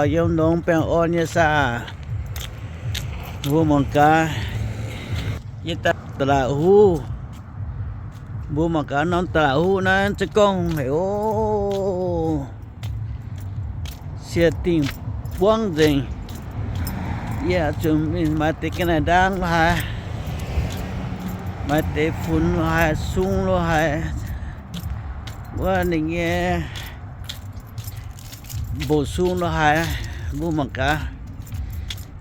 Yiem longx baengh orn nyei saah? Mbuo mangc gaax, yie daaih da'laatc huv. Mbuo mangc gaax norm da'laatc huv naaiv za'gengh haic oc. Siec dingh buangv nzengc. Yie zuqc mingh maaih deix ga'naaiv ndaang lo haaix, maaih deix funx lo haaix, sung lo haaix, wuov ninh nyei mboc sung lo haaix, mbuo mangc gaax.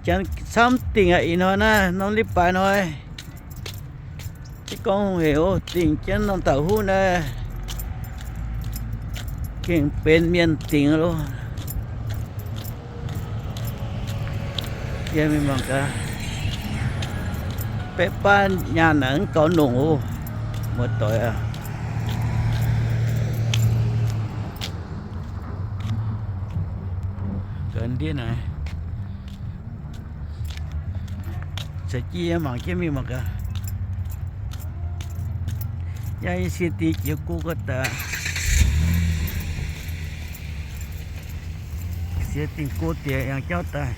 Janx camv dingc aqv. Ih hnoi naaiv norm liv baaix hnoi, se gorngv hungh hec oc, dingc jienv norm da'huv naaiv, gengh benx mienh dingc loh. Yie mingh mangc gaax, baeqv baav nyaanh naaic mv gaux nongc oc, muoz-doic aac. Ga'ndiev naaic, caux jienv yie mangc jienv mingh mangc gaax. Yie, yie sie diex jiex go ga'daaih, sie dingh go diex yangh jauv daaih.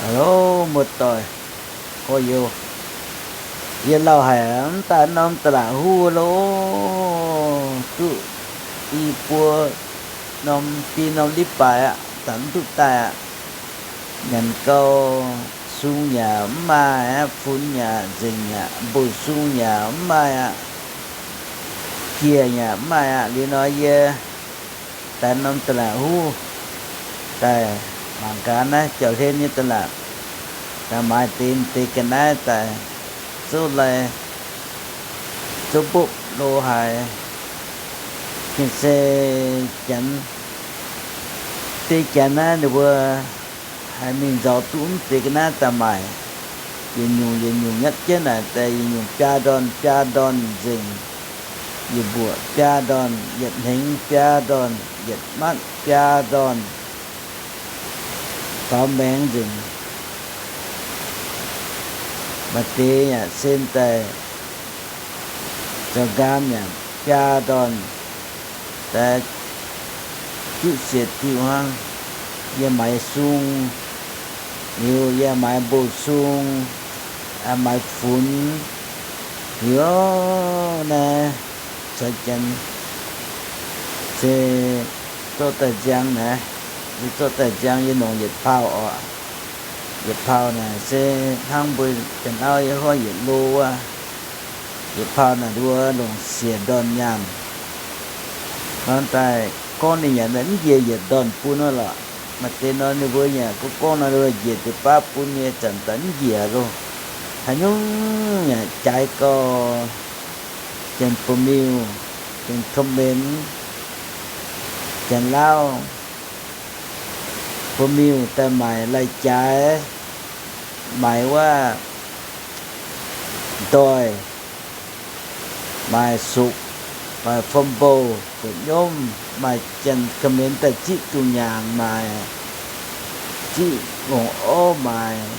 Hello, muoz-doic, gorx-youz. Yie lauh haic mv daaih norm da'laatc huv loh, duqv i buo norm biei norm liv baaix aqv, zanc mv duqv daaih aqv. Nyanc gau, sung yaac mv maaih aqv, funx yaac nzengc aqv, mbuoqc sung yaac mv maaih aqv, jiex yaac mv maaih aqv. Liuz nor yie daaih norm da'laatc huv daaih mangc gaax naaiv jauv-hlen nyei da'laatc, daaih maaiz deix deix ga'naaiv daaih zouv lai, zouv mbopv lo haaix. Gengh se janx, deix janx naaiv ninh mbuo haiz mingh nzauz duqv mv deix ga'naaiv daaih maaic, yietc nyungc yietc nyungc nyatv jienv naaic daaih, yietc nyungc biaa ndorn biaa ndorn nzengc, yietc mbuoqc biaa ndorn, yietc hnengx biaa ndorn, yietc matv biaa ndorn, faaux maengx nzengc. Maaih deix yaac sen daaih zaux nqaam yaac biaa ndorn, daaih juqv siec diuh hnangv. Yie maaiz sung, liuz yie maaiz mbuoqc sung, maaiz funx, liuz naaiv caux janx se zorqv daaih nziang naaiv. Yie zorqv daaih nziang yie longc yietc pauh oc. Yietc pauh naaic se hnangv mbuo janx-auv yie huov yietc lo wuov. Yietc pauh naaic nduov longc siec ndorn nyaanh. Hnangv daaih gorngv ninh yaac mv njiec yietc ndorn bun wuov lorqc. Maaih deix nor ninh mbuo yaac gorngv gorngv nor njiec deix baav bun nyei, zanc daaih mv njiec loh. Haaix nyungc yaac jaaix gau, janx-buoz-miuh, janx-comment, janx-laauv, buoz-miuh daaih maaic lai-jaaix, maaic wuov ndoih, maaic sukc, maaic fom bouh, buoqc nyomv, maaih janx-comment daaih ziqv duqv nyaangc maaic, ziqv longc orv maaic.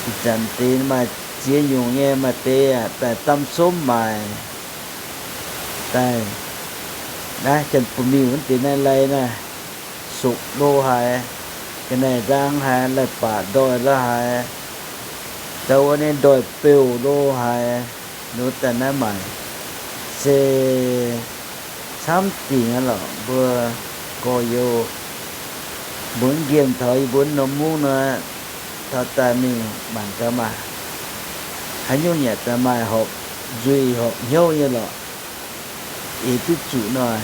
Ih zanc deix maaih ziex nyungc nyei, maaih deix aqv daaih dam somv maaic. Daaih naaiv janx-buoz-miuh wuov deix naaiv lai naaiv, sukc lo haic, ga'naaiv ndaang haic, lai-baac ndoih lo haic, da'wuov ninh ndoih beuv lo haic, nor daaih naaiv maaic se camv dingc aqv lorqc. Mbuo gorx-youz, mbuo nqemh taux yie mbuo norm mungv nor, taux daaih mingh mangc gaax maah, haaix nyungc yaac daaih maaih horpc nzuih horpc hnyouv nyei lorqc. Eix duqv zuqc nor,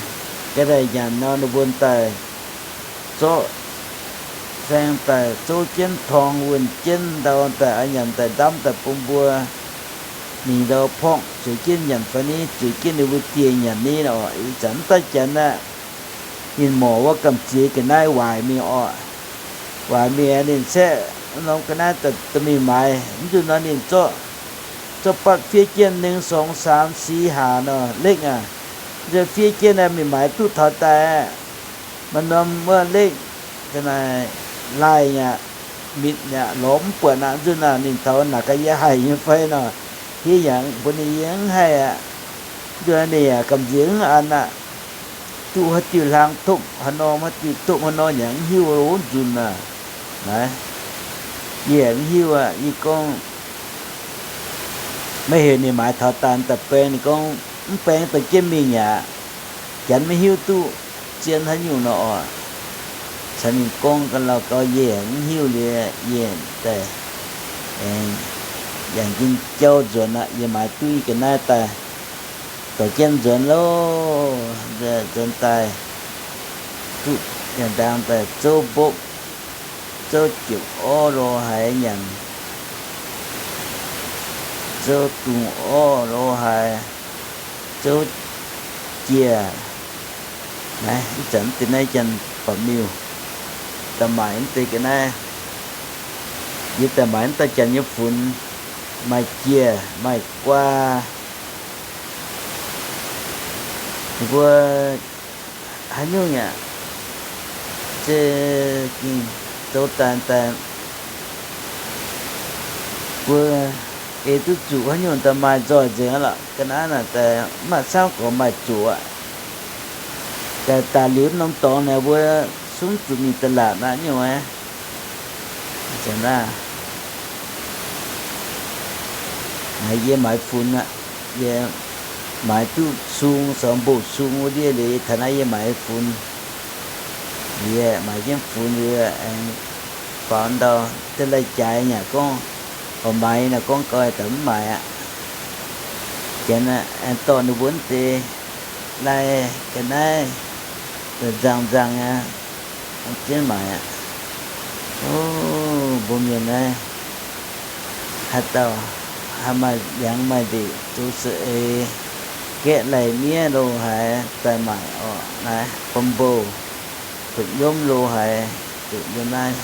ga'naaiv nyanc nor ninh mbuo daaih zorqv saeng daaih zouv jienv torng wuonh jienv ndau daaih a'nyanc daaih ndamv daaih bun mbuo mingh ndau porngv zueiz jienv nyanc fai ni, zueiz jienv ninh mbuo dieh nyanc ni oc. Ih zanc mv daaih janx aqv, ninh morc wuov gamh ziex ga'naaiv waaic mingh oc. Waaic mingh ninh caeqv norm ga'naaiv daaih mingh maaiz, mv nzunc nor ninh zorqv, zorqv batv fiev jienv หนึ่ง สอง สาม สี่ ห้า nor, lekv aqv. Nzunc fiev jienv naaic mingh maaiz duqv taux daaih, maaih norm wuov lekv ga'naaiv laaih yaac mitc yaac lorz mv buatc aqv. Nzunc naaic ninh taux naaic ga'naaiv yaac haih nyei fai nor, yie yaac mbuox ninh yie mv haih aqv. Nzunc ninh yaac gamh nziex mv an aqv. Duqv haaix diuh hlang topv haaix nor, haaix diuh topv haaix nor yaac mv hiuv wuov nzunc naaic. Naaiv yie yaac mv hiuv aqv. Yie gorngv maiv heuc ninh maaiz taux daaih daaih baeng, ninh gorngv mv baeng dorh jienv mingh yaac janx maiv hiuv duqv zien haaix nyungc nor oc. Caux ninh gorngv ga'lauh gau yie yaac mv hiuv liuz yie daaih aengx yangh jienv jauv nzuonx aqv. Yie maaiz duqv ga'naaiv daaih dorh jienv nzuonx loh, nzuonx daaih duqv yangh ndaang daaih zouv mbopv, zouv jiepc orv lo haaix nyanc, zouv dungz orv lo haaix, zouv jiex. Naaiv zanc deix naaiv janx-baeqc miuh daaih maaiz mv deix ga'naaiv. Yie daaih maaiz mv dauh janx nyei funx, maaih jiex maaih guaa. Ninh mbuo haaix nyungc yaac se ging zoux daaih daaih, mbuo ei duqv zuqc haaix nyungc daaih maaih nzoih nzengc aqv lorqc. Ga'naaiv naaic daaih mv maaih camv gorx maaih zuqc aqv. Daaih daaih liuz norm dorngx naaic mbuo sungv zuqc mingh da'laatc aqv nyungc aqv. Yie maaiz funx aqv. Yie maaiz duqv sung, sou mboh sung wuov ndiev liuz, yie taux naaiv yie maaiz funx. Yie maaiz jienv funx liuz aengx faaux ndau, duqv lai-jaaix yaac gorngv oix maaiz nor, gorngv gau daaih mv maaiz aqv. Janx aengx dorh ninh mbuo wuov deix lai ga'naaiv nzangc nzangc aqv, jienv maaiz aqv. O, mbuo mienh naaiv haaix dauh haih maaih liangx maaih ndeic zoux za'eix, gaeqv lai-miev lo haaix daaih maaic orqc. Naaiv bom-mbou, kuotv nyiomv lo haaix, zuqc yiem naaiv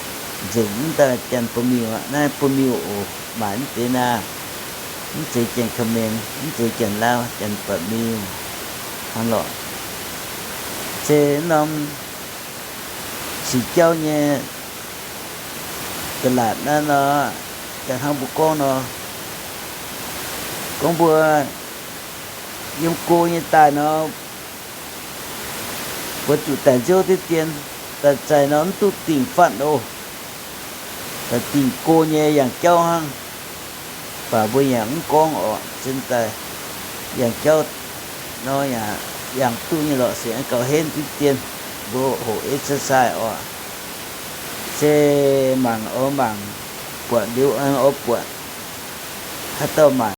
nzengc mv dauh janx-bun-miuh aqv. Naaiv bun-miuh oc, maaic mv deix naaiv. Mv zeiz janx-Khmer, mv zeiz janx-Laauv, janx-baeqc miuh hnangv lorqc. Se norm sic jauv nyei da'laatc naaiv nor, daaih hnangv mbuo gorngv nor, gorngv mbuo yiem go nyei daaih nor, mbuo zuqc daic nziouv diqv dien, daaih zaih nor mv duqv dingc fatv oc. Daaih dingc go nyei yangh jauv hnangv. Baac mbuo yaac mv gorngv orqc, zinh daaih yangh jauv nor yaac yangh duqv nyei lorqc, se gauh henv diqv dien. Mbuo hoqc exercise orqc. Se mangc oix mangc, buatc liuz oix buatc, haaix dauh maaic